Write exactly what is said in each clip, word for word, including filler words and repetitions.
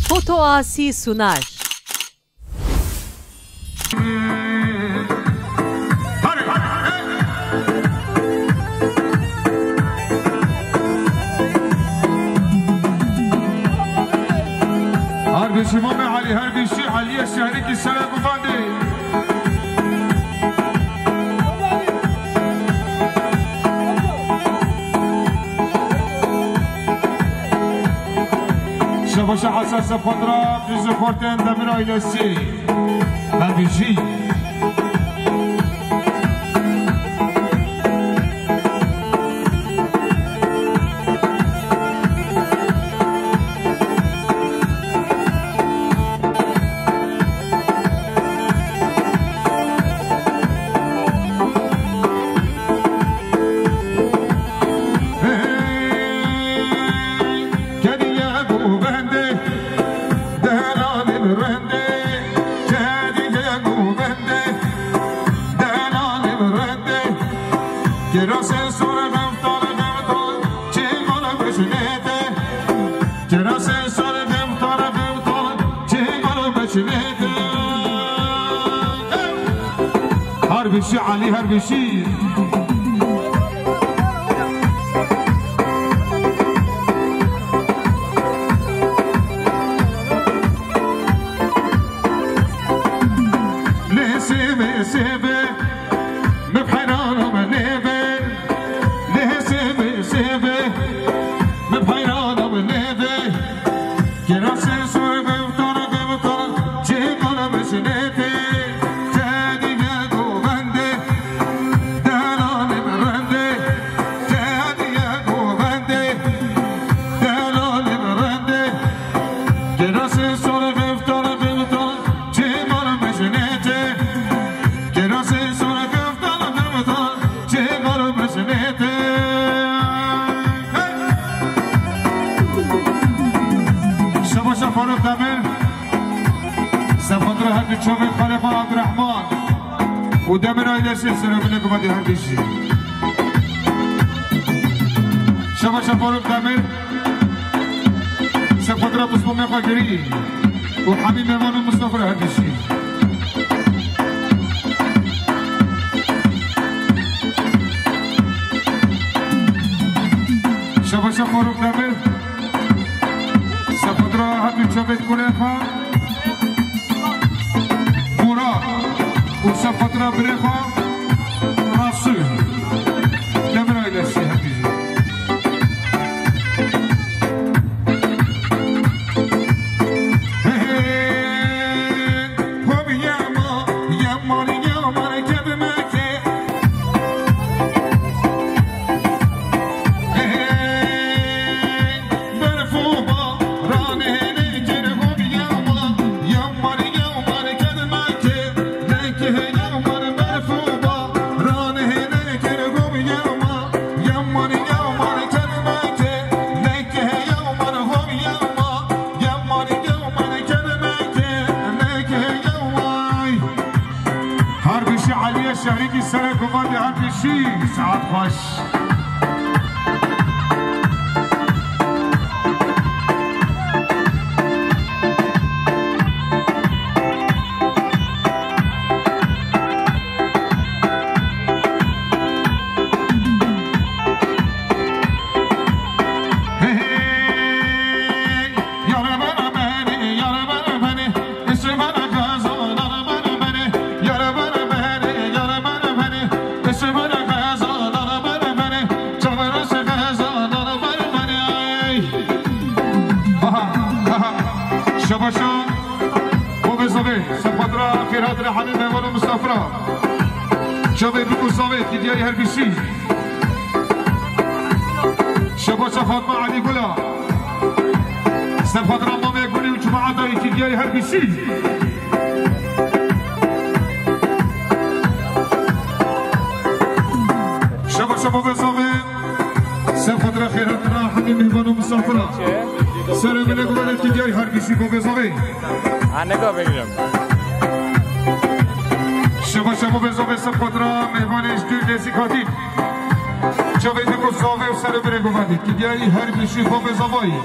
Foto Asi sunar. Her bişî Mamê Elî, her bişî Eliyê Şehrîkî Serekûfandê. Şebaşa Hesen Sefandra, Duzê Xortên Demir ailesi. Her bijî. Hey, kediye govendê, delalê bi rendê, kediye govendê, delalê bi rendê. Kirasê sor xeftal xeftal, çê gol bişnête. Kirasê sor xeftal xeftal, çê gol bişnête. Her bişî Elî, her bişî. Lê sêvê, sêvê, min heyran o min lêvê. Lê sêvê, sêvê, min heyran o min lêvê. Kirasê sor xeftal xeftal, çê gol bişnête. Kediye govendê, delalê bi rendê. Kediye govendê, delalê bi rendê. Kirasê sor xeftal xeftal, çê gol bişnête. Kirasê sor xeftal xeftal, çê gol bişnête. Hey! Şebaşa Faruk Demir, Sefandra her du çavê xalê xwe Abdurrahman û Demir ailesi, serê min govendê her bişî. Şebaşa Faruk Demir, Sefandra Muslimê xwe girî û Hemî Mevan û Mustafa her bişî. Şebaşa Faruk Demir, Sefandra her du çavê kurê xwe. Murat û Sefandra birê xwe Rasul. Demir ailesi hepî jî. Hey, hey, ho bi yama, yama, yama, kedime ke. Hey, hey, Berf û baranê nekir hov yama, yamar yamar kedmeke, nekir yamar berf û baranê nekir hov yama, yamar yamar kedmeke, nekir yamar hov yama, yamar yamar kedmeke, nekir yamay. Her bişî Eliyê Şehrîkî Serekûfandê, her bişî saet xweş. Aha, aha. Şebaşa, bo bezavê, Sefandra, xêr hatina Hemî Mevan û Mistafra. Çavê bi Mistafê, ki diyayî her bişî. Şebaşa Fatma Elî Gula. Sefandra Mamê Gulî û cemaeta yekî diyayî her bişî. Şebaşa bo bezavê, Sefandra xêr hatina Hemî Mîvan û Mistafra. Serê min e guvalet ki diyayî her bişî bo bezavê. Anega begirim. Şebaşa bo bezavê Sefandra mêvanê ji dûr nêzîk hatî. Çavê dûr û zavê û serê birê guvalet ki diyayî her bişî bo bezavayî.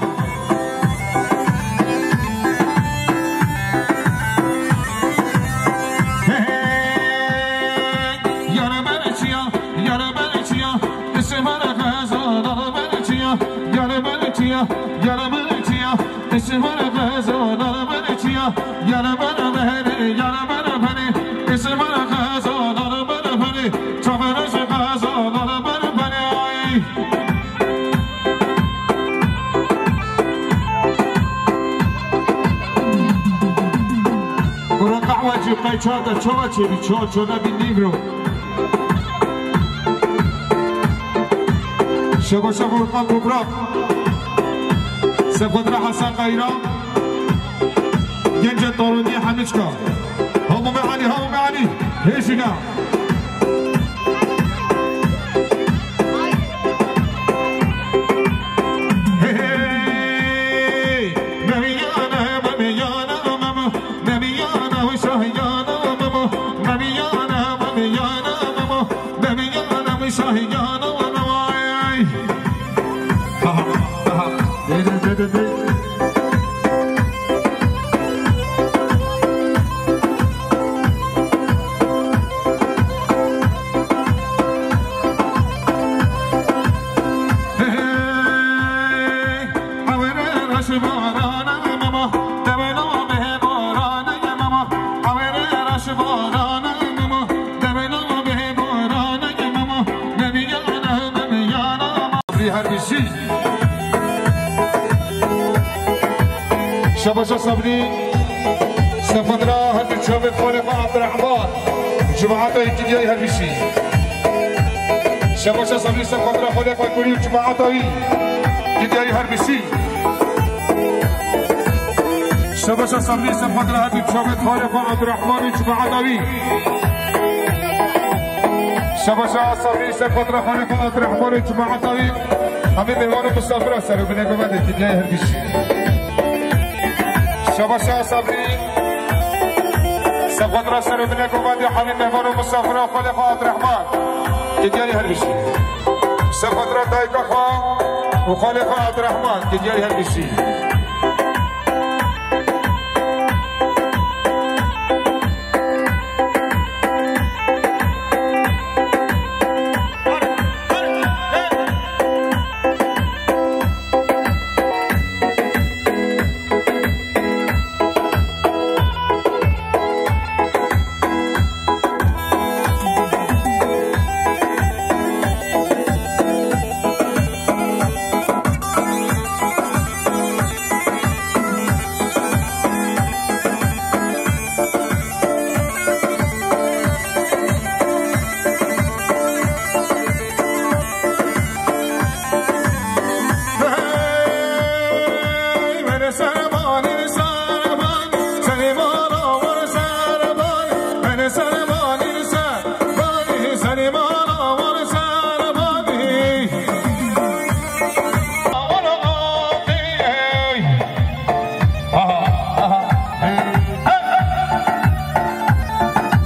Yara min çiya, îsmar xezanan min çiya, yara min beri, yara min beri, îsmar xezanan min beri, çavera ji xezanan min beri, ay. Kuro qehwecî qey çar de çawa çêbî, çawa çawa nebî nîvro. Şebaşa Volkan Toprak. Sefadra Hasan Kayra. Gence Torunî Hemîçka. Hamûme Elî, Hamûme Elî. Hêjîna. Hey, hey. Memiyana, memiyana, memo. Memiyana, şahiyana, memo. Memiyana, memiyana, memo. Demiyana wî şahiyana wana vay. Aha, aha. Dê, dê, dê, dê, dê. Hey, hey, hey. Awere raşi barana mama, demela mehe barana mama. Awere raşi barana mama. Demela bê borana mama, nemiyana, nemiyana. Sabrî her bîsî. Şebaşa Sabrî, Sefadra her bî çavê xalê xwe Abdurrahman. Cemaata Îtidiyayê her bîsî. Şebaşa Sabrî, Sefadra xalê xwe kurî û cemaata wî. Îtidiyayê her bîsî. Şebaşa Sabrî, Sefadra her bî çavê xalê xwe Abdurrahman û cemaata wî. Şebaşa Sabrî, Sefadra xalê xwe Abdurrahman û cemaata wî. Hemî mêvan û misafira ser û binê govendê Îtidiyayê her bîsî. Şebaşa Sabrî, Sefadra ser û binê govendê hemî mêvan û misafira xalê xwe Abdurrahman. Îtidiyayê her bîsî. Sefadra dayika xwe û xalê xwe Abdurrahman, Îtidiyayê her bîsî.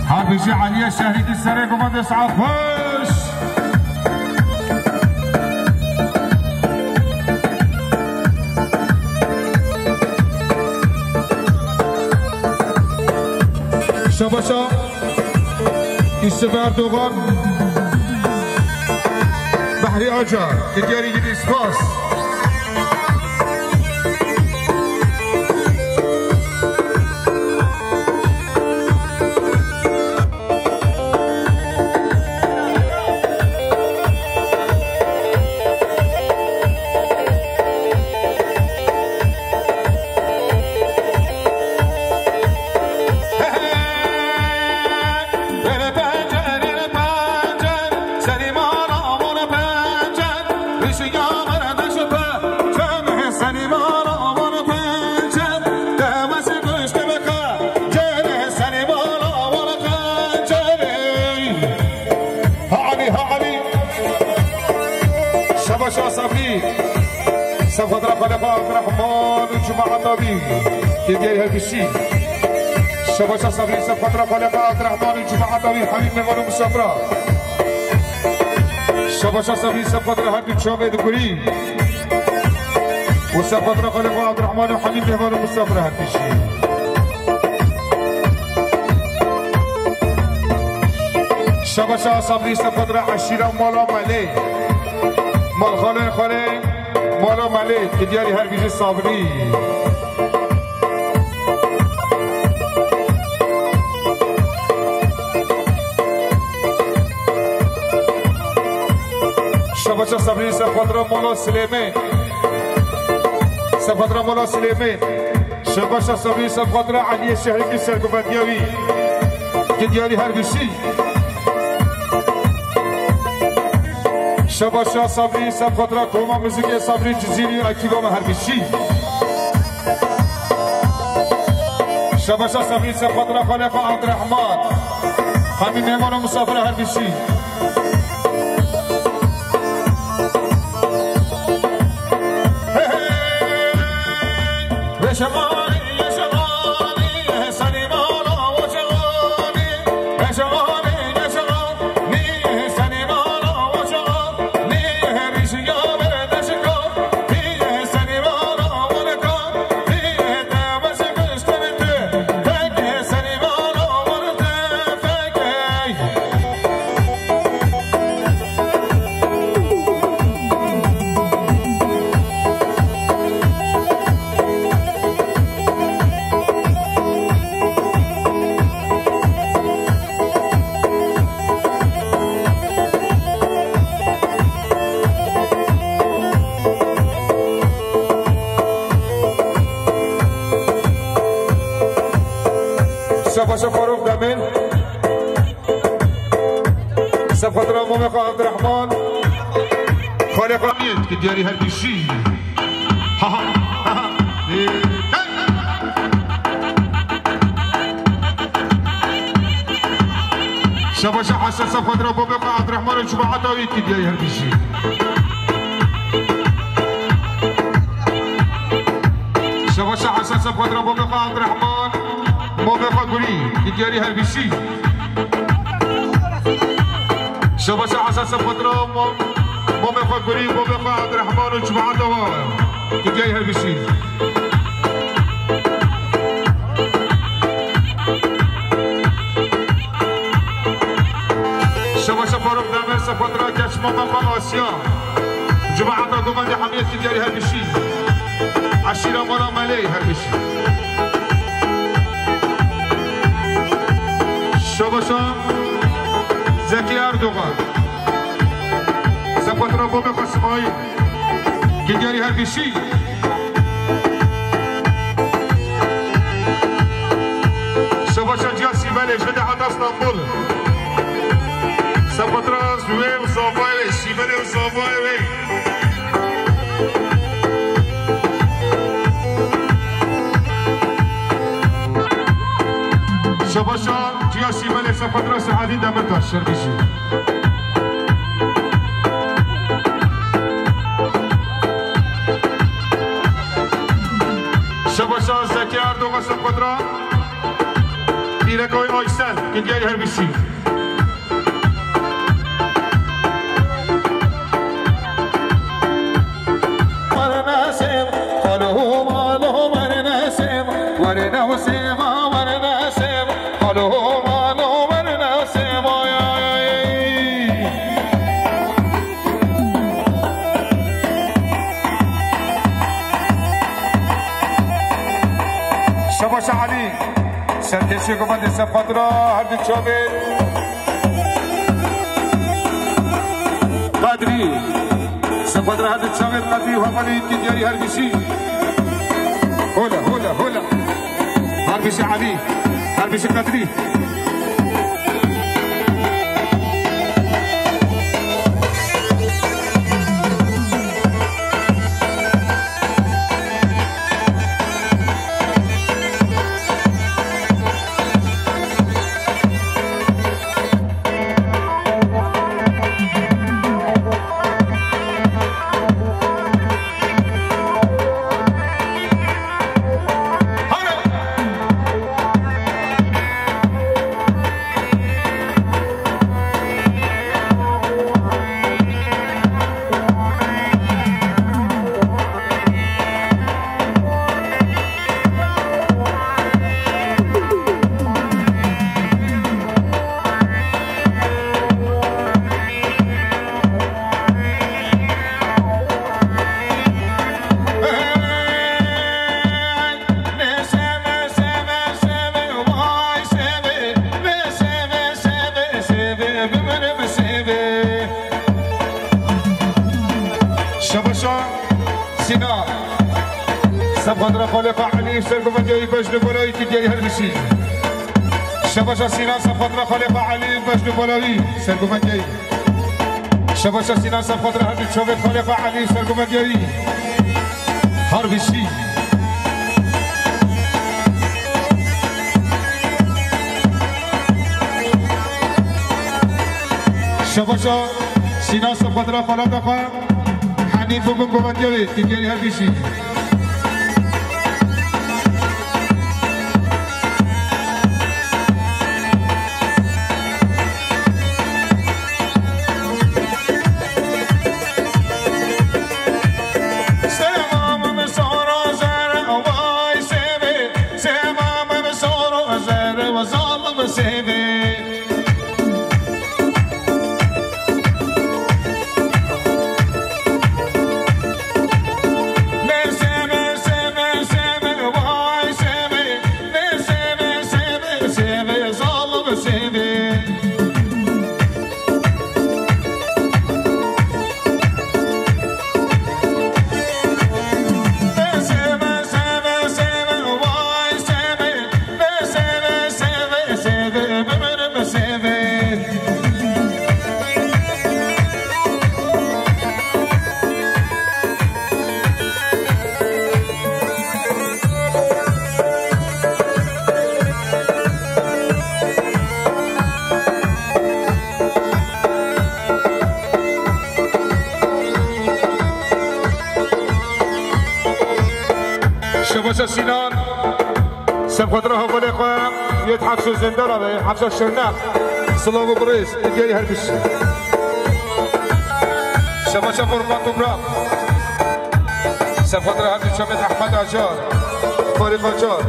Hafizî Eliyê Şehîdî serê guman de saet xweş. Şebaşa Yusuf Erdogan, Behrî Acar, Îtidiyayê yî spas. Ha Elî, ha Elî. Şebaşa Sabrî. Sefadra xalê xwe Abdurrahman û cemaeta wî. Hêdiyayê her bîsî. Şebaşa Sabrî, Sefadra xalê xwe Abdurrahman û cemaeta wî. Hemî mêvan û misafira. Şebaşa Sabrî, Sefadra her du çavê di kurî. Û Sefadra xalê xwe Abdurrahman û hemî mêvan û misafira her bîsî. Şebaşa Sabrî, Sefadra eşîra mala Melê. Malxanê xalê. Mala Melê, ki diyarî her bijî Sabrî. Şebaşa Sabrî, ser xatira Mala Silêmê. Ser xatira Mala Silêmê. Şebaşa Sabrî, ser xatira Eliyê Şehrikî, sergovendiya wî. Ki diyarî her bijî. Şebaşa Sabrî, ser xatira koma muzîkê Sabrî Cizîrî, ekîba me her bijî. Şebaşa Sabrî, ser xatira xalê xwe Abdurrahman. Hemî mêmana misafira her bijî. Hey, hey. Şebaşa Faruk Demir. Ser xatira mamê xwe Abdurrahman. Xalê xwe Hamiyet, ki diyarî her bijî. Ha, ha, ha, ha. Şebaşa Hesen, ser xatira mamê xwe Abdurrahman û cemaeta wî, ki diyarî her bijî. Şebaşa Hesen, ser xatira mamê xwe Abdurrahman. Mamê xwe Gurî, ki diyarî her bijî. Şebaşa Hesen, ser xatira mam-, mamê xwe Gurî, mamê xwe Abdurrahman û cemaeta we, ki diyarî her bijî. Şebaşa Faruk Demir, ser xatira keç mamê xwe Asya. Cemaeta Govendê Hamiyet, ki diyarî her bijî. Eşîra Mala Melê her bijî. Şebaşa Zekî Erdogan. Ser xatira mamê xwe Simayîl, ki diyarî her bijî. Şebaşa Ciya Sîbelê, ji de heta Stenbol. Ser xatira wê û zavayê wê, Sîbelê û zavayê wê. Şebaşa Ciya Sîbelê, ser xatira Seedî Demirtaş, her bijî. Şebaşa Zekî Erdogan, ser xatira pîreka wî Aysel, ki diyarî her bijî. Şebaşa Elî, serkêşî Govendê, ser xatira her du çavên Qedrî. Ser xatira her du çavên Qedrî û hevalên, ki diyarî her bijî. Hola, hola, hola. Her bijî Elî, her bijî Qedrî. Sefxatira Xalîqa Elî, sergovendiyayî bejn û balayî kidiyayî her bişî. Şebaşa Sînan, Sefxatira Xalîqa Elî, bejn û balayî, sergovendiyayî. Şebaşa Sînan, Sefxatira her du çavê Xalîqa Elî, sergovendiyayî her bişî. Şebaşa Sînan, Sefxatira Xalîqa Hanîf û bin govendiyayî, kidiyayî her bişî. Sêva min sor û zer, vay sêvê. Sêva min sor û zer, zalim sêvê. Şebaşa Sînan, Sefxatira hevalê xwe yê di hefşa Zindana de, hefşa Şirnex. Silav û birêz, kidiyayî her bişî. Şebaşa Furkan Toprak. Sefxatira her du çavê Ehmed Acar. Farîq Acar.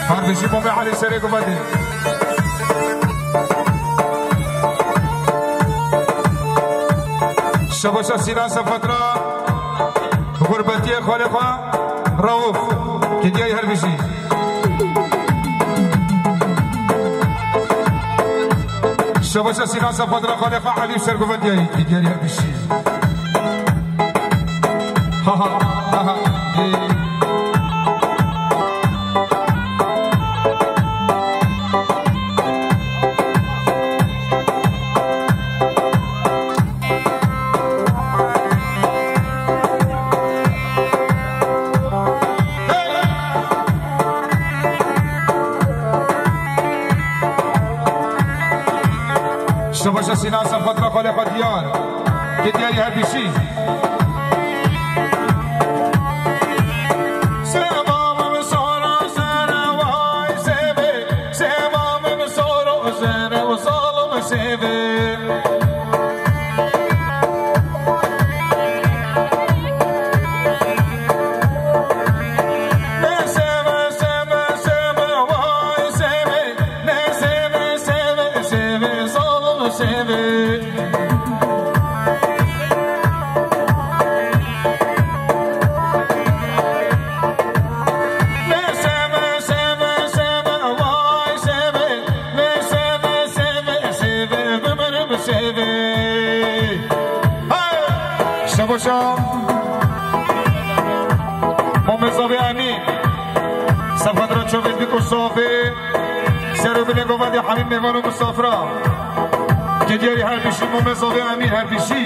Her bişî Mamê Elî serê guvendê. Şebaşa Sînan, Sefxatira gurbetiyê xalê xwe Rauf, kidiyayî her bişî. Şebaşa Sînan, Sefxatira xalê xwe Elî, sergovendiyayî, kidiyayî her bişî. Ha ha ha ha. Ê. Şebaşa Sînan, Sefxatira xalê xwe Diyar, kidiyayî her bişî. Sêva min sor û zer, vay sêvê. Sêva min sor û zer, zalim sêvê. Ne sêve, sêve, sêve, vay sêvê. Ne sêve, sêve, sêve, zalim sêvê. Ne sêve, sêve, sêve, vay sêvê. Ne sêve, sêve, sêve, bimirim sêvê. Hey! Şebaşa Mamê Zavê Emîn. Sefxatira çavê dik û safê. Ser û binê govendê hemî mêvan û misafira. Kidiyayî her bişî, Mamê Zavê Emîn her bişî.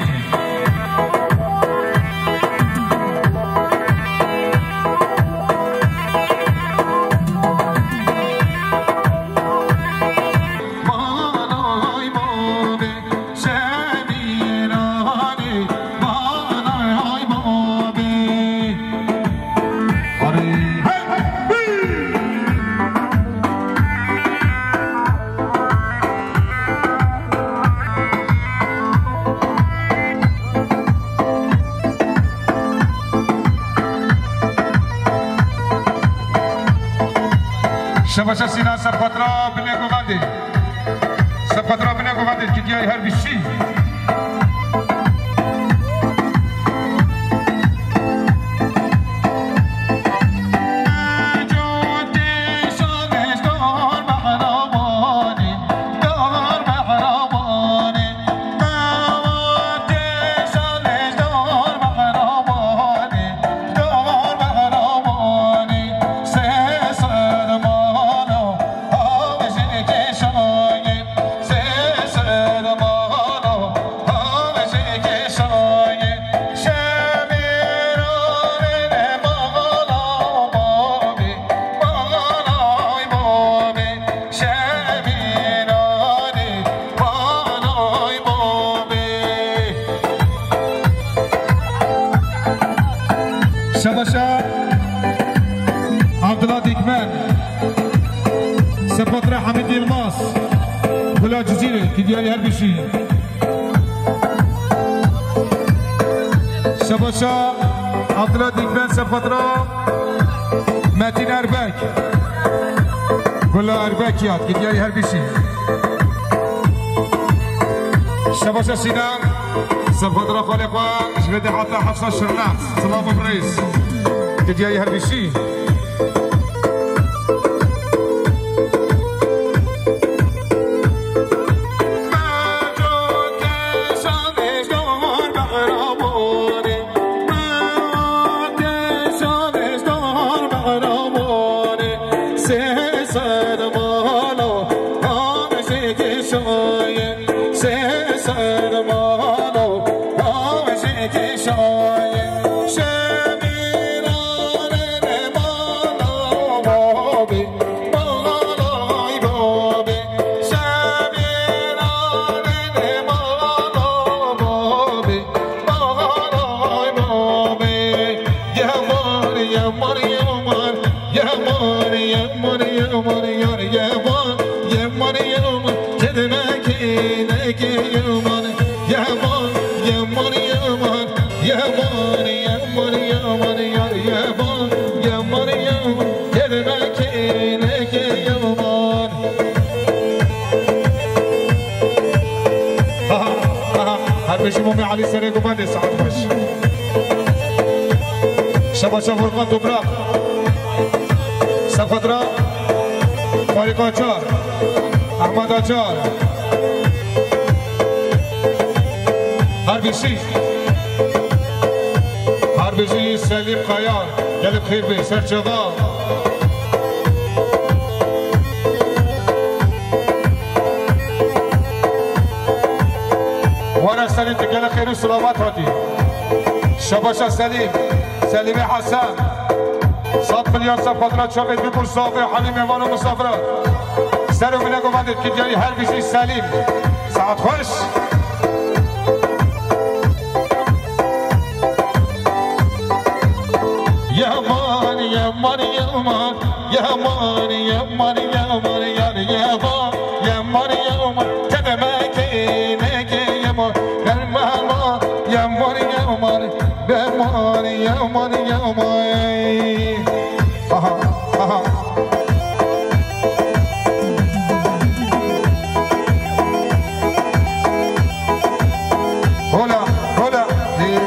Manay Mamê Semîranê, manay Mamê. Arê, hey, hey! Şebaşa Sînan, Sefxatira binê govendê. Sefxatira binê govendê, kidiyayî her bişî. Şebaşa Abdullah Dikmen, Sepatra Hamid Yilmaz, Gula Cizîrê, ki diyarî her bişî. Şebaşa Abdullah Dikmen, Sepatra Metin Erbek, Gula Erbek yad, ki diyarî her bişî. Şebaşa Sinan, Sepatra xalê xwe, ji vê de heta Hefsa Şirnex, Silav û Birêz, ki diyarî her bişî. Aha, aha. Her beşi Mami Ali Serê Gumandê, saet xweş. Şebaşa Furkan Toprak. Sefedra Farik Acar. Ahmet Acar. Her beşi. Her beşi Selim Kaya. Gelip xêr bê, ser çava. Were Selîm, tu gelek xêr û silamet hatî. Şebaşa Selîm, Selîmê Hesen. Sed milyar sefedra çavê bibû zavê halî mêvan û misafira. Ser û minek û vendê ki diyarî her bijî Selîm. Saet xweş. Yeman, yeman, yeman. Yeman, yeman, yeman, yar yeman, yeman, yeman. Kedemekê, nekê yeman, yeman, yeman, yeman, yeman, yeman, yeman. Aha, aha. Hola, hola. Hey.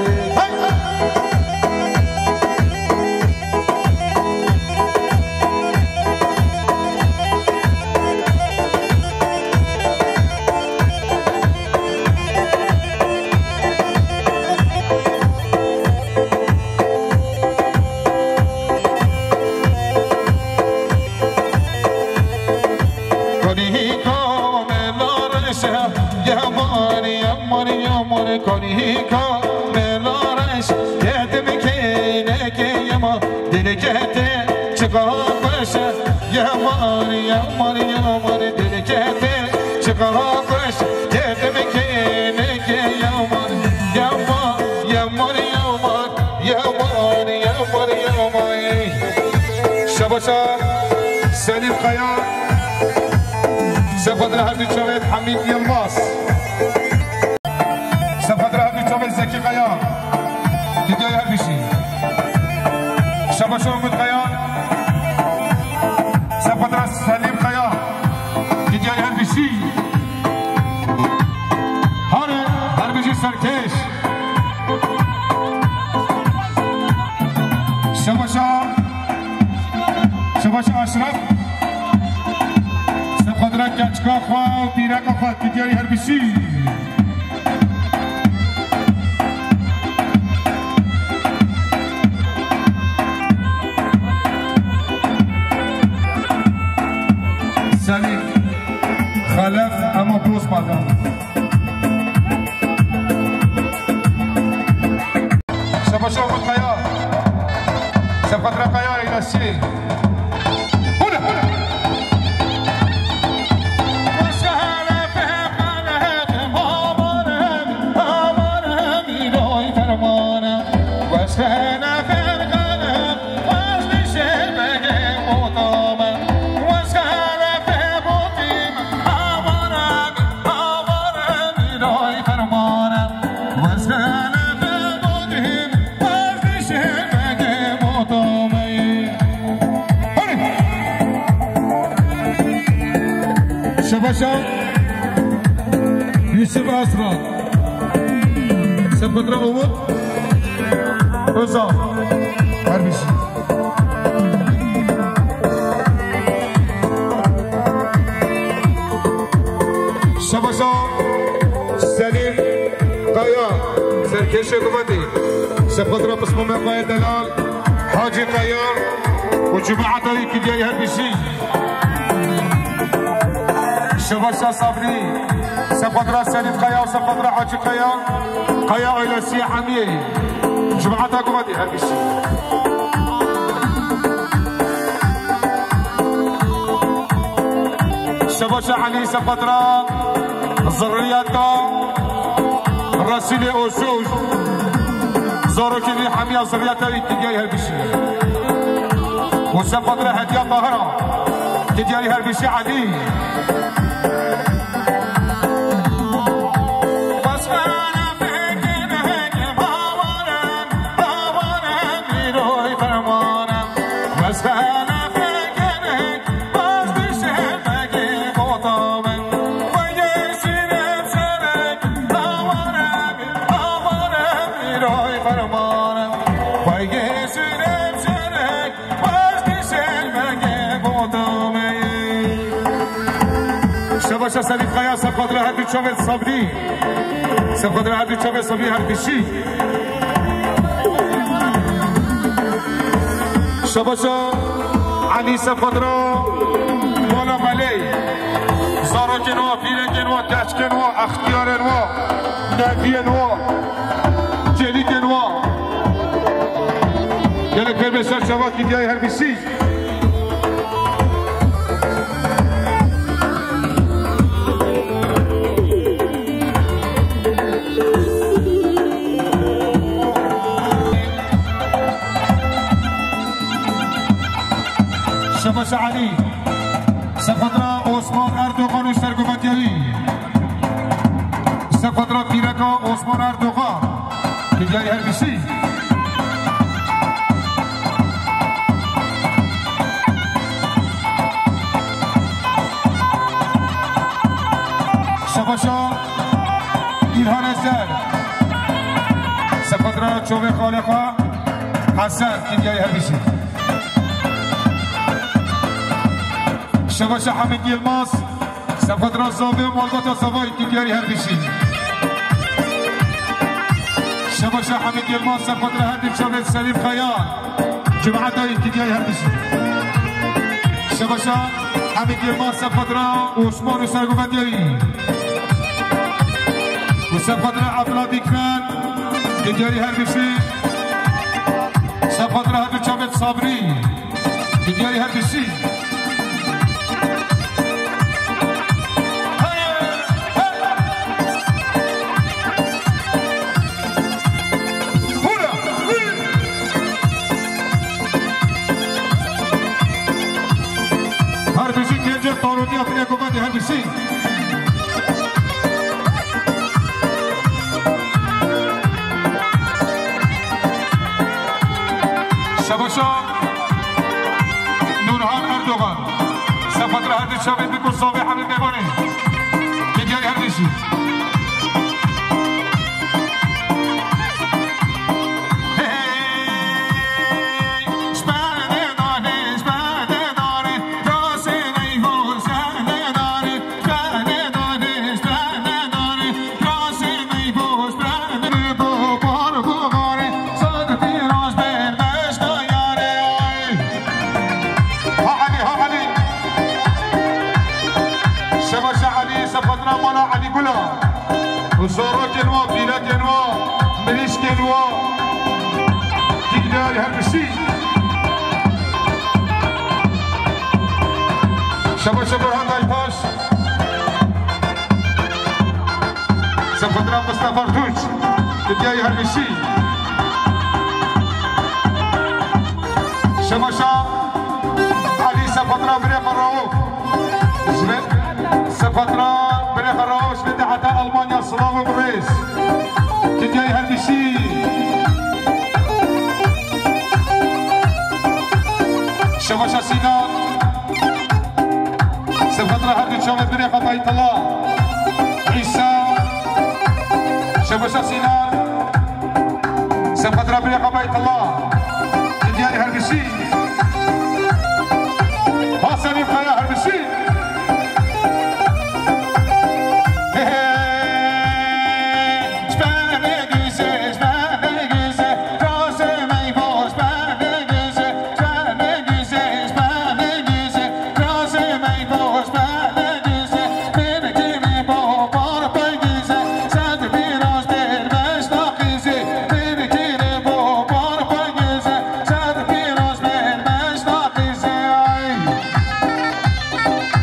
Konî hîka me la reş e, yeman, yeman, yeman. Konî hîka me la reş, yedim kênekê yeman. Dilketê çiqa xweş e, yeman, yeman, yeman. Dilketê çiqa xweş, yedim kênekê yeman. Yeman, yeman, yeman. Yeman, yeman, yeman. Şebaşa Selîm Kaya. Sefadra her du çavê Hamîd Yilmaz. Sefadra her du çavê Zekî Kaya. Didyayê her bişî. Şebaşa Umut Kaya. Sefadra Selîm Kaya. Didyayê her bişî. Her, her bijî serkêş. Şebaşa, Şebaşa Eşref. Sefadra keçka xwe û pîreka xwe, didyayê her bişî. Selîm Xelef, ema dost badan. Şebaşa Umut Kaya. Sefadra Kaya, Eylesi. Hula, hula. Şebaşa Yusuf Aslan. Sepatra Umut Özal. Her bir şey. Şebaşa Selim Kaya, serkêşê guvetê. Sepatra Pismame Kaya Delal, Hacı Kaya û cemaeta wî kidiyayî her bîsî. Şebaşa Sabrî, Sepatra Selim Kaya, Sepatra Hacı Kaya, Kaya ailesî hemiyê. Cemaeta guvetê her bîsî. Şebaşa Elî Sepatra zirriyeta Resîlê Oşûş. Zarokê wî hemiya zirriyeta wî kidiyayî her bîsî. Û Sepatra Hediya Tahira kidiyayî her bîsî Elî. Şebaşa Selîm Kaya, Sepatra her du çavên Sabrî. Sepatra her du çavên Sabrî her bîsî. Şebaşa Elî Sepatra Mala Melê. Zarokên wa, pîrekên wa, keçkên wa, extiyarên wa, neviyên wa, çêlîkên wa. Gelek pêr bê ser çava kîdiyayî her bîsî. Şebaşa Elî, Sepatra Osman Erdogan û serguvetiyayî. Sepatra pîreka Osman Erdogan. Kidiyayî her bîsî. Şebaşa İlhan Ezer. Sepatra çovê xalê xwe Hesen, kidiyayî her bîsî. Şebaşa Hamid Yilmaz. Sepatra Zavê, malbata Zavayî, kidiyayî her bîsî. Şebaşa Hamid Yilmaz, Sepatra her du çavên Selîm Kaya. Cemaeta wî kidiyayî her bîsî. Şebaşa Hamid Yilmaz, Sepatra Osman û serguvetiyayî. Û Sepatra Abdullah Dikmen, kidiyayî her bîsî. Sepatra her du çavên Sabrî. Kidiyayî her bîsî. Her bîsî kêncê tarûtiya binê guvetê her bîsî. Şebaşa Nurhan Erdogan. Sepatra her du çavên bi ku zavê hemî mêvanê. Kidiyayî her bîsî. Ha Elî, ha Elî. Şebaşa Elî, Sepatra Mala Elî Gula. Û zarokên wa, pîrekên wa, mirîşkên wa. Kidiyayî her bîsî. Şebaşa Burhan Dalpaş. Sepatra Mustafa Tunç, kidiyayî her bîsî. Şebaşa Elî, Sepatra birê xwe Rauf. Ji vê, Sepatra birê xwe Rauf, ji vê de heta Almanya, silav û birêz. Dinyayê her bişî. Şebaşa Sînan. Sefatra her du çavê birêxa Beytullah. Îsa. Şebaşa Sînan. Sefatra birêxa Beytullah. Dinyayê her bişî. Hasanî Kaya her bişî.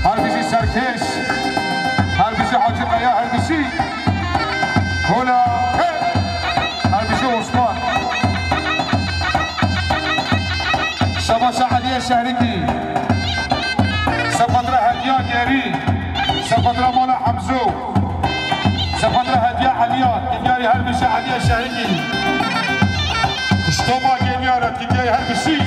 Her bijî Serkêş, her bijî Hacî Kaya, her bijî. Hola, hey! Her bijî Osman. Şebaşa Eliyê Şehrikî. Sefatra Hediya Gerî. Sefatra Mala Hemzo. Sefatra Hediya Eliya. Dinyayê her bijî Eliyê Şehrikî. Kuştoba Geliya re dinyayê her bijî.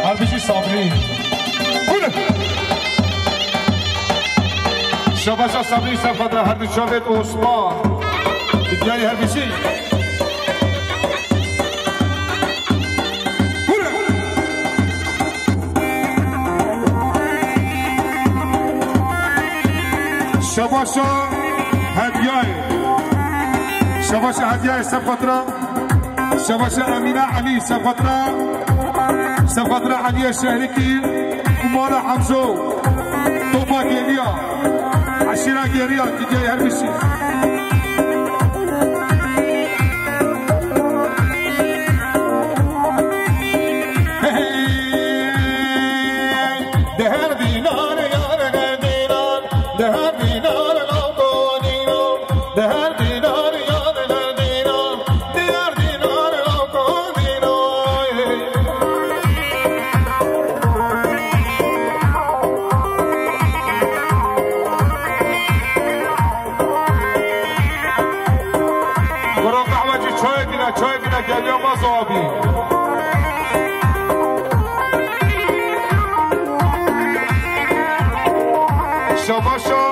Her bijî Sabrî. Buyurun. Şebaşa Sabrî, Sefatra her du çavêt Osman. Dinyayê her bijî. Buyurun. Şebaşa Hediyayê. Şebaşa Hediyayê Sefatra. Şebaşa Emîne Elî Sefatra, Sefatra Eliyê Şehrikî û Mala Hemzo, Topa Gêliya, Eşîra Gêliya, dinyayê her bijî. Hey, hey, hey. Di her dînar yar her dînar, di her dînar navko dînar, di her dînar yar her dînar, di her dînar navko dînar. Bro, qehwecî çayê dîne, çayê dîne, geliya ma zabî. Şebaşa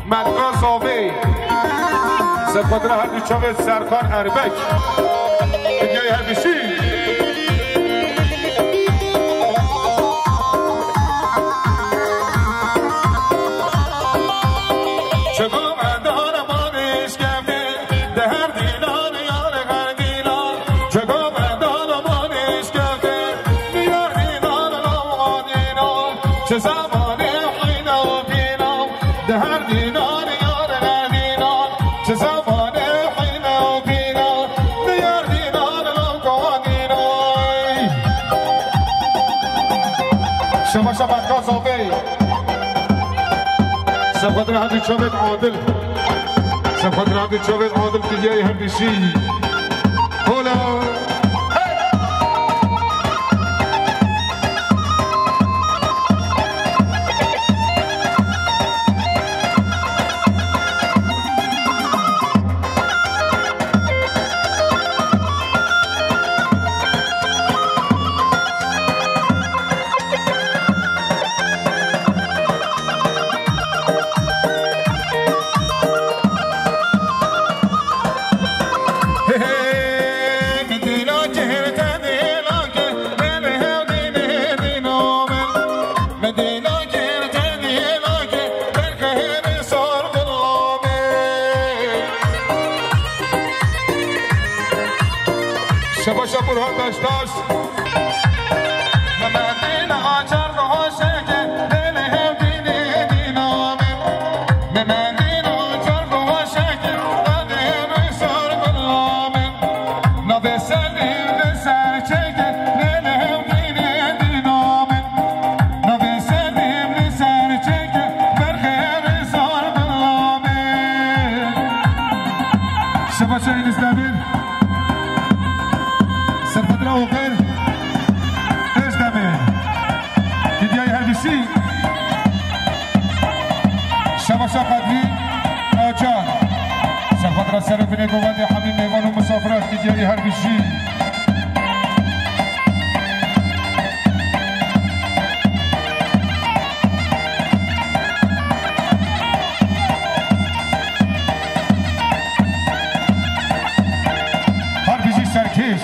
Melika Zavê. Sefatra her du çavê Serkan Erbek. Dinyayê her bijî. Çeko mendana maniş kevde, de her dînan yar her dînan. Çeko mendana maniş kevde, de her dînan lawa dînan. Çi zamanê hîna û pîna, de her dînan yar her dînan. Çi zamanê hîna û pîna, de her dînan lawa dînan. Şebaşa Melika Zavê. Sefatra her du çavêt Adil. Sefatra her du çavêt Adil, dinyayê her bijî. Hola. Hey! Hey, hey, min Şebaşa Qedrî Acar. Serfetira ser û binê govendê hemî mêvan û misafiran ki diyarî her bijî. Her bijî serkêş.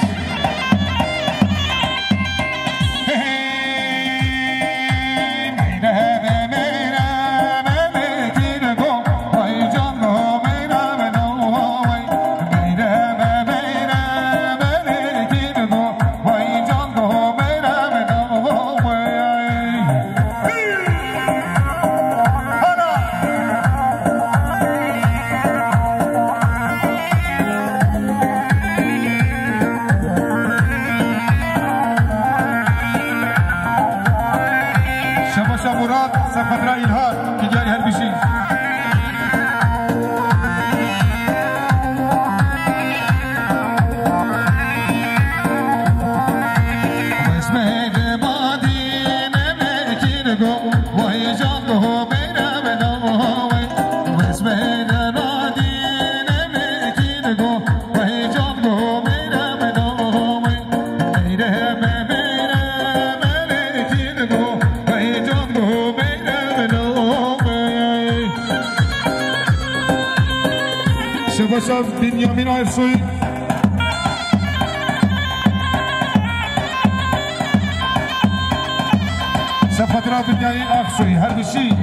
Şebaşa Murat, Sefedra İlhan, ki diyarî her bijî. Şebaşa Bünyamin Aysoy. Sefadra Bünyamin Aysoy, her bijî.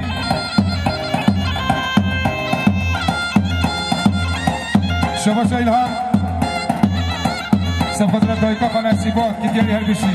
Şebaşa İlhan. Sefadra dayika xwe Nesîbat, ki diyarî her bijî.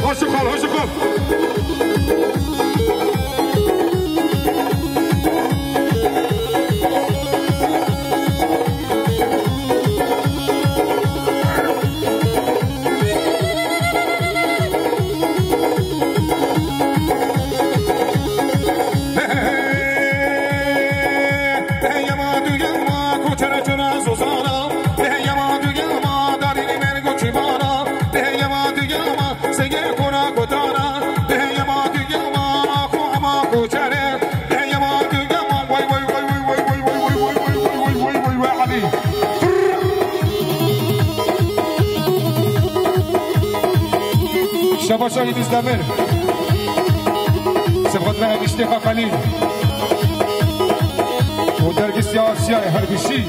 Hoşçakal, hoşçakal. Şebaşa Yunus Demir. Sefadra Enişte Xaqanî. Û dergîstiya Asyayê her bijî.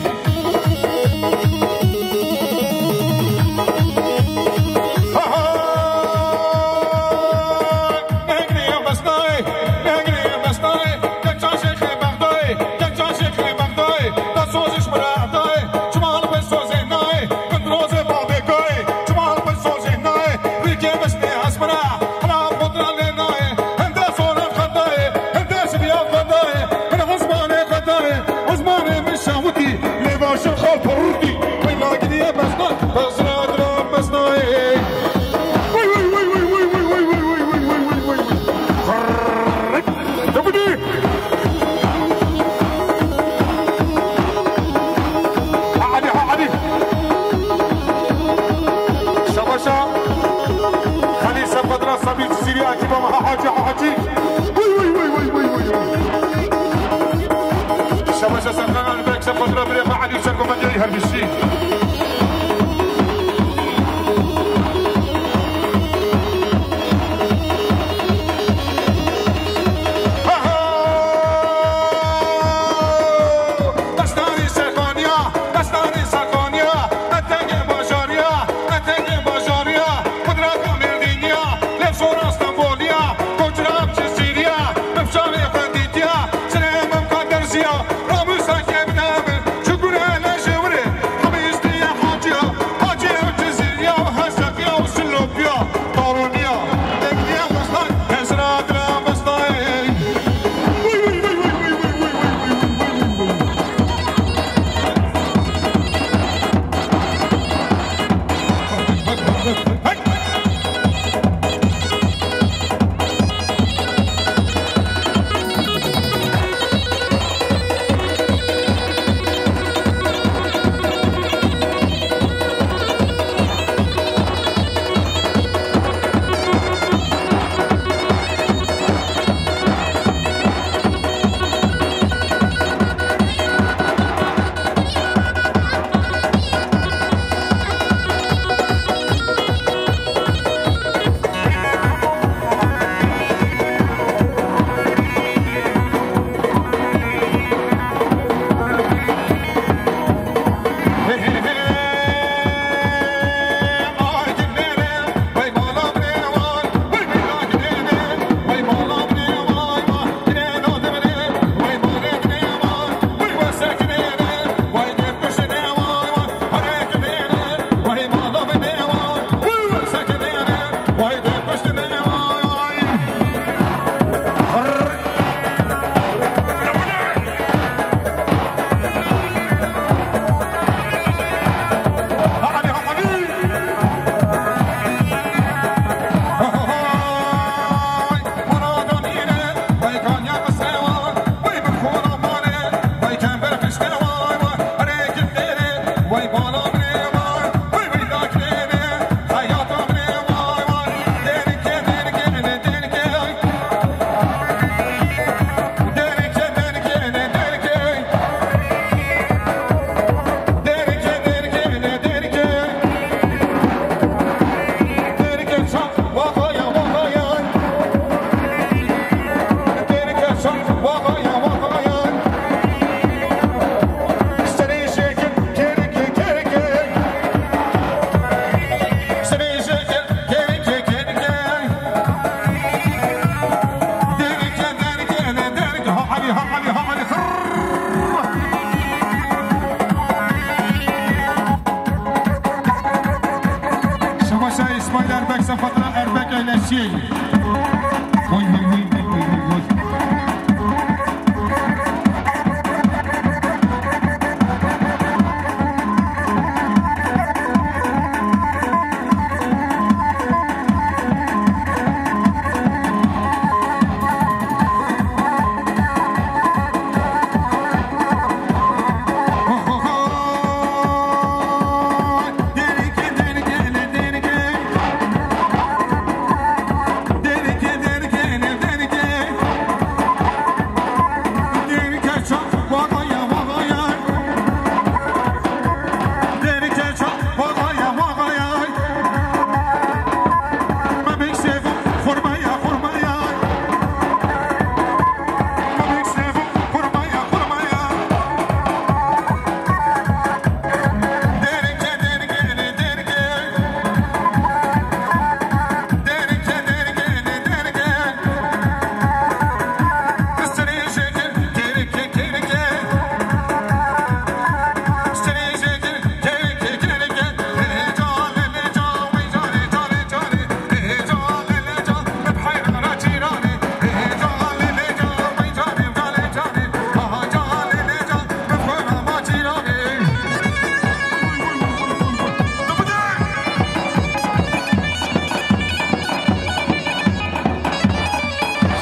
Şebaşa Xelîl Sefadra Sabî Cizîrî, ekiba me, ha hacî, ha hacî. Şebaşa Sefadra Bek, Sefadra Birê xwe Elî Sergometiyayî her bijî. Destanî Serxaniya, destanî Serxaniya, etengê bajariya, etengê bajariya, Qudrata Mêrdîniya, Lefşora Stenboliya, Koçra Cizîriya, Mefşanê Xwendîtiya, Sirê Memka Derziya, Ramûsa Kevdemir, Çukura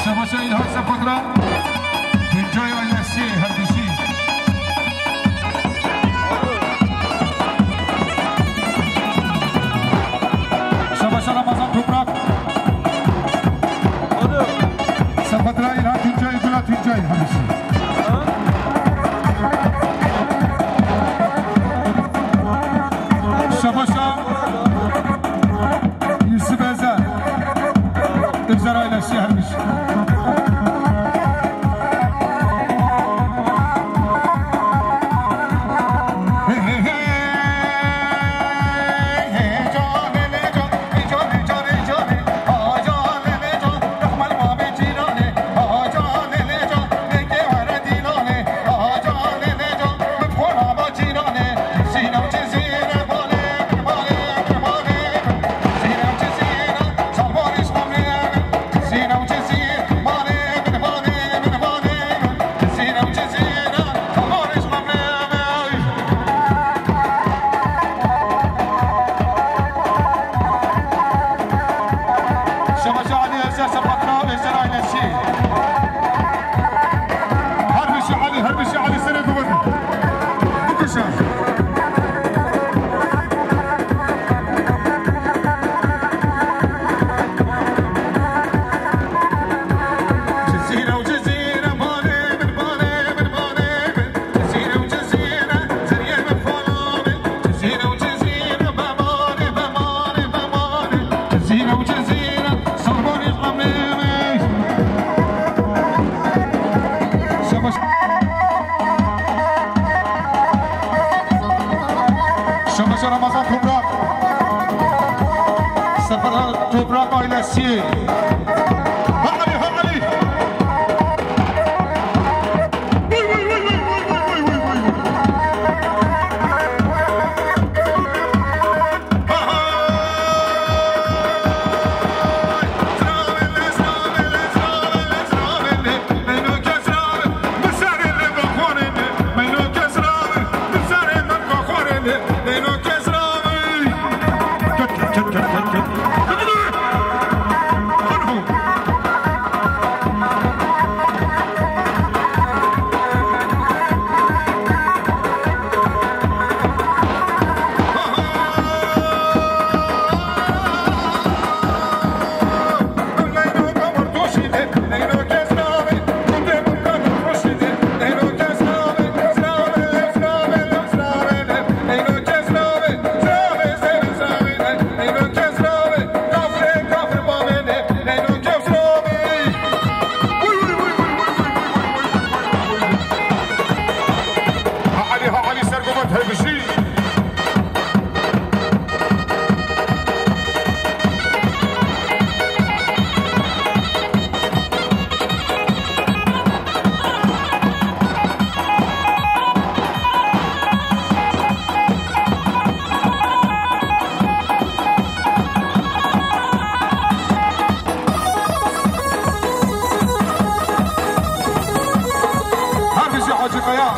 Şebaşa Îlhan Sefakra, Tuncay ailesi her kişi. Şebaşa Ramazan Toprak. Sefakra İlhan Tuncay, Gula Tuncay her kişi. Şebaşa Yusuf Ezer, Ezer ailesi gelmiş. Şebaşa Ali Ezer Sefakra ve Ezer ailesi. Her bir şey Ali, her bir şey Ali sene duvarı. Bu kişi. Şebaşa Ramazan Toprak. Sefer Toprak ailesi. Ha Ali, ha Ali. Kaya.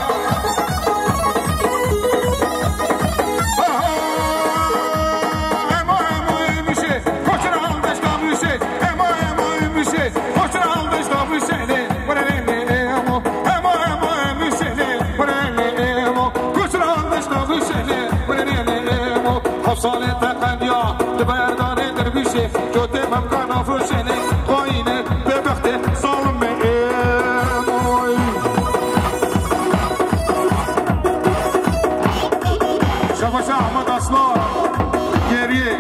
Emo, emo, emo, mişe, koçra aldeşta mişe, emo, emo, mişe, koçra aldeşta mişe, ne, buraya ne, emo, emo, emo, mişe, ne, buraya ne, emo, koçra aldeşta mişe, ne, buraya ne, emo, hafsale teqediya, di berdanê derbişê, cotê memkan afroşenê, xayine, bebextê, zalim me, emo. Şebaşa Ahmet Aslan geriye.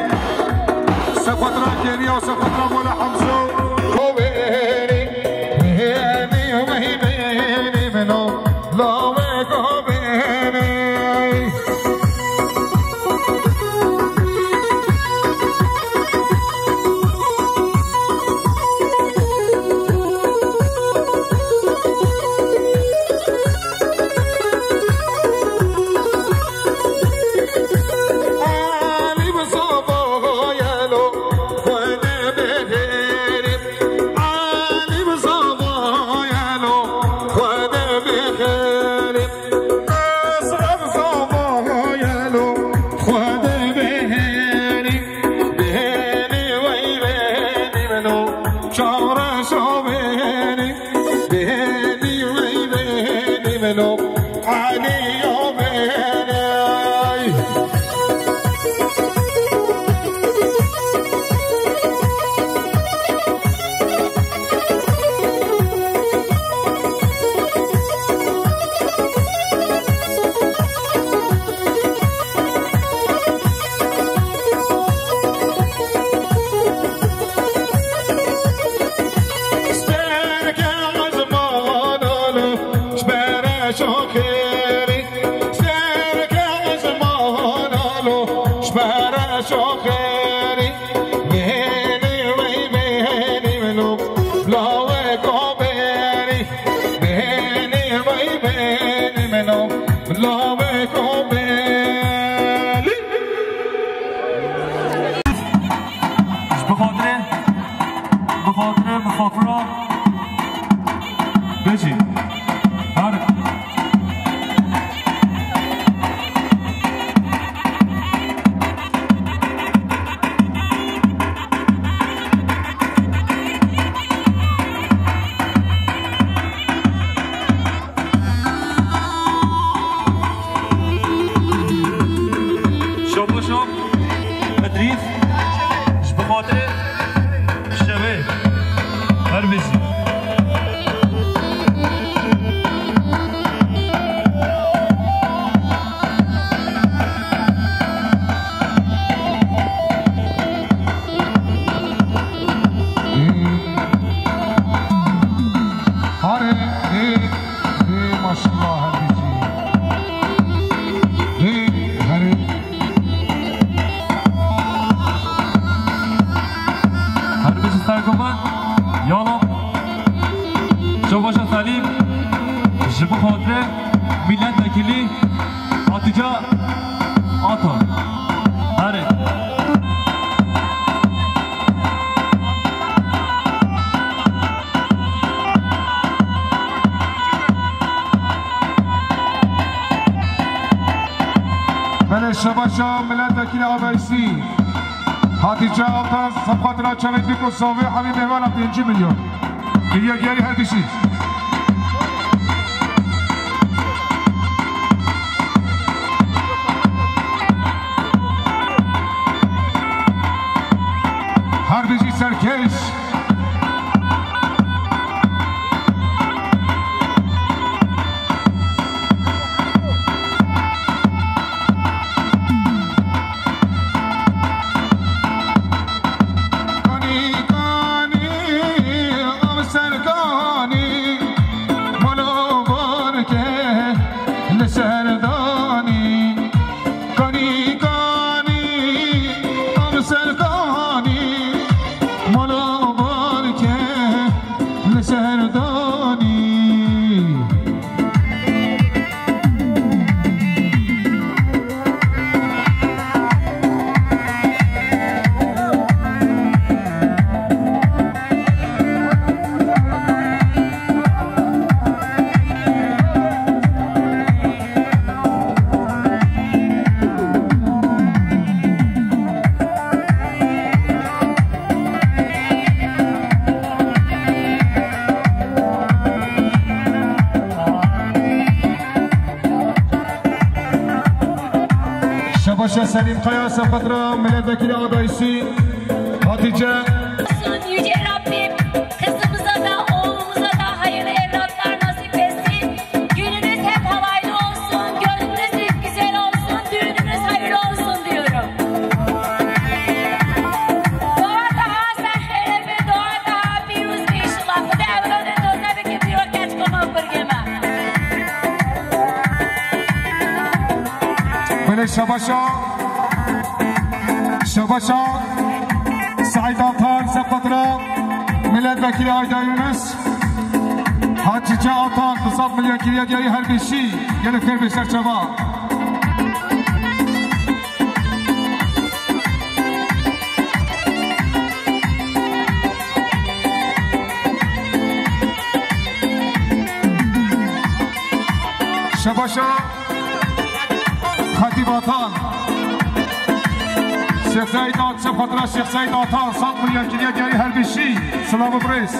Sefatra geriye, Sefatra Mola Hamza. Koveni, beni, beni, beni, beni, beni, beni, beni. Bêhnî wey bêhnî min o, çavreşo bêhnî. Bêhnî wey bêhnî min o, Elî yo bêhnî. Şoxêrî, bêhnî wey bêhnî min o, lawê ko bêhnî. Bêhnî wey bêhnî min o, lawê ko bêhnî. Ji bi xatirê, bi xatirê, bi xatirê. Bêjî. Hadi. Şobo şop, Idrîs, ji bi xatirê şevê. Her bijî. Hare, ê, ê, maşallah her bijî. Ê, here. Her bijî sergovan, yala. Şobaşa Salîm, ji bo xatirê milletvekilî Hatice Ata. Herê. Belê, şebaşa milletvekilî Amerîsî. Hatice Altan, sefqatira çavê Dîko Savê, hemî mêvana pêncî milyon. Kiriye giyarî her tiştî. Her tiştî serkeş. Kanî, kanî, ev ser kanî, molo borke li ser danî. Kanî, kanî, ev ser kanî, molo borke li ser danî. Selîm Kaya, Sepatra Milletvekili adayısı Hatice. Yüce Rabbim kızımıza da oğlumuza da hayırlı evlatlar nasip etsin. Gününüz hep halaylı olsun, gönlünüz hep güzel olsun, düğününüz hayırlı olsun diyorum. Doğa daha sehre ve doğa daha pîroz be inşallah. Xuda evladê doza bike pîro keç koma kurgema. Belê şebaşa, şebaşa Seîd Atan, Sepatra Milletvekili Ayda Yunus, Hatice Atan, bi sed milyon kiriye diyarî her beşî, gelek her beşer çava. Şebaşa Xetîb Atan. Şêx Seîd At-, Şebaşa Xetîb Atan, sed milyon kiriye diyarî her beşî. Silav û birêz.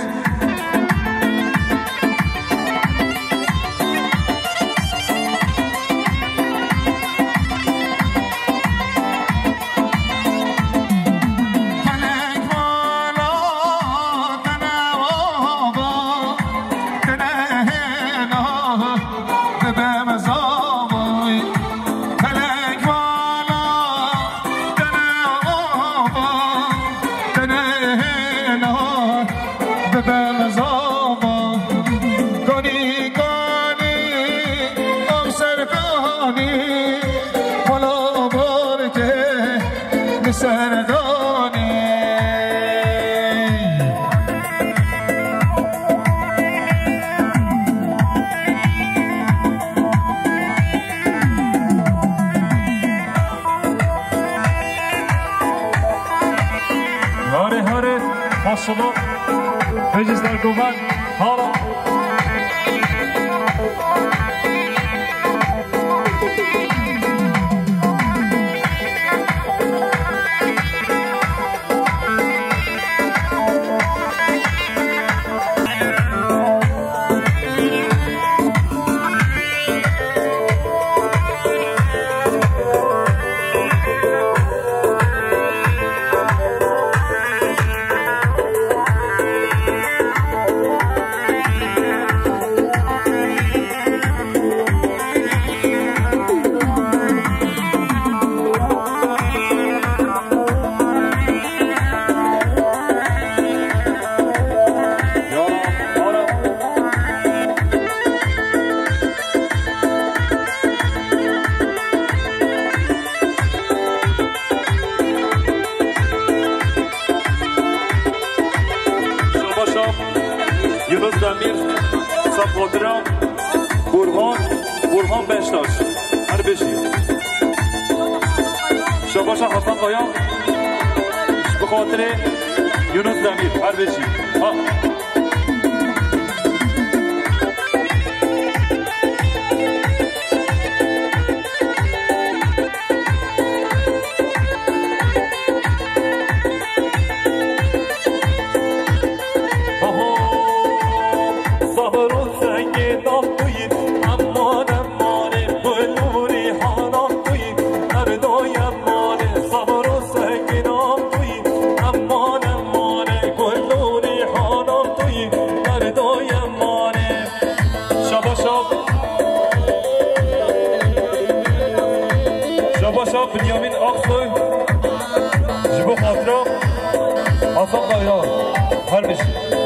Felek vala tene ava, tene hêna, dibe mezavay. Felek vala tene ava, tene hêna, dibe mezava. Ganî ganî, ev serkanî, vala barke li serdanî. Hare hare, maşallah. Veciz Erdoğan, hala. Şabaşa Yunus Demir, Safotira, Burhan, Burhan Beştaş. Her beşî. Şabaşa Hasan Kaya, bi xatirê Yunus Demir. Her beşî. Ha. Şabaşa, Şabaşa Binyamin Aksoy, ji bo xatira Hasan Bayram, her bijî.